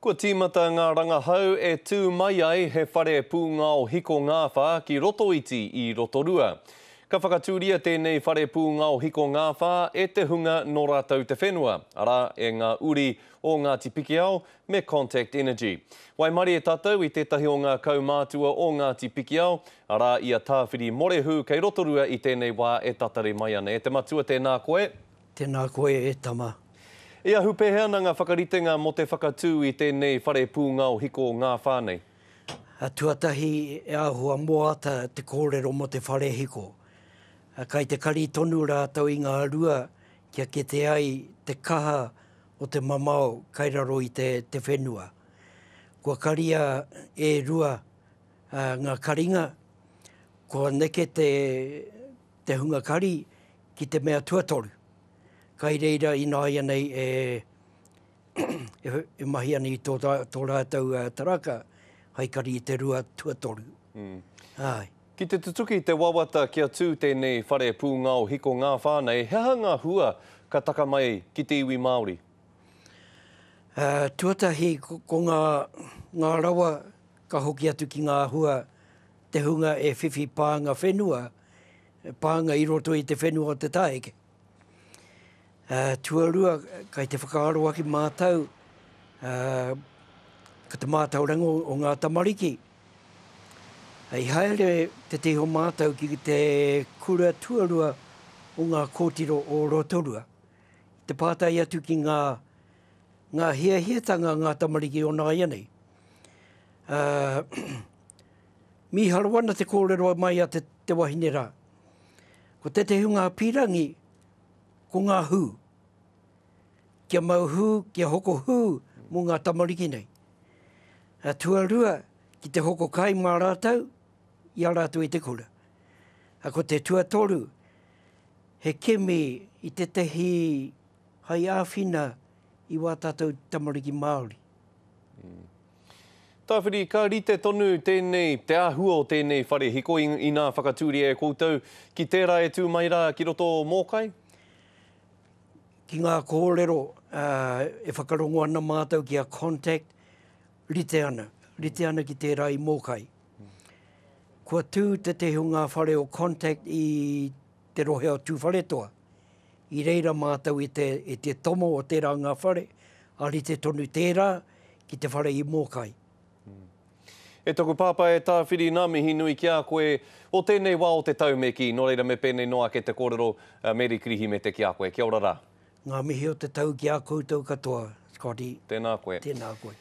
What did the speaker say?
Kua tīmata ngā rangahau e tū mai ai he whare pūngao hiko ngāwhā ki Rotoiti i Rotorua. Ka whakatūria tēnei whare pūngao hiko ngāwhā e te hunga nō rātou te whenua, arā, e ngā uri o Ngāti Pikiao me Contact Energy. Waimarie tātou i tētahi o ngā kaumātua o Ngāti Pikiao, arā, i a Tāwhiri Morehu kei Rotorua i tēnei wā e tatari mai ana. E te matua, tēnā koe. Tēnā koe e tama. E ahu pēhea ana ngā whakaritenga mō te whakatū i tēnei whare pūngao hiko ngāwhā nei? Tuatahi, e āhua moata te kōrero mō te whare hiko. Kai te kari tonu rātou i ngā rua kia kite ai te kaha o te mamao kai raro i te whenua. Kua karia e rua ngā karinga, kua neke te hunga kari ki te mea tuatoru. Kai reira ināianei e, e, e mahi ana i tō, tō rātou uh, taraka hai kari i te rua tuatoru. Mm. Ai. Ki te tutuki te wawata kia tū tēnei whare pūngao hiko ngāwhā nei, he aha ngā hua ka taka mai ki te iwi Māori? Uh, tuatahi, ko, ko ngā, ngā rawa ka hoki atu ki ngā hua te hunga e whiwhi pānga whenua, pānga i roto i te whenua o te tāeke. Uh, tuarua, kai te whakaaro ake mātau, uh, ko te mātauranga o, o ngā tamariki. I haere te teho mātau ki te kura tuarua o ngā kōtiro o Rotorua. Te pātai atu ki ngā, ngā hiahiatanga ngā tamariki o nāianei. Uh, mīharo ana te kōrero mai a te, te wahine rā. Ko tētehi o ngā pīrangi, ko ngā hū. Kia mau hū, kia hoko hū mō ngā tamariki nei. A tuarua, ki te hoko kai mā rātou, i a rātou i te kura. A ko te tuatoru, he kimi i tētehi hai āwhina i wā tātou tamariki Māori. Mm. Tāwhiri, ka rite tonu tēnei, te āhua o tēnei whare hiko inā whakatūria e koutou ki tērā e tū mai rā ki roto o Mōkai? Ki ngā kōrero e whakarongo ana mātou ki a Contact, rite ana, rite ana ki tērā i Mōkai. Kua tū tētehi o ngā whare o Contact i te rohe o Tūwharetoa. I reira mātou i te, i te tomo o tērā ngā whare, a rite tonu tērā ki te whare i Mōkai. E taku pāpā e Tāwhiri, nā mihi nui ki a koe o tēnei wā o te tau me kī, nō reira me pēnei noa ake te kōrero, Meri Kirihimete ki a koe. Kia ora rā. Ngā mihi o te tau ki a koutou katoa, Scotty. Tēnā koe. Tēnā koe.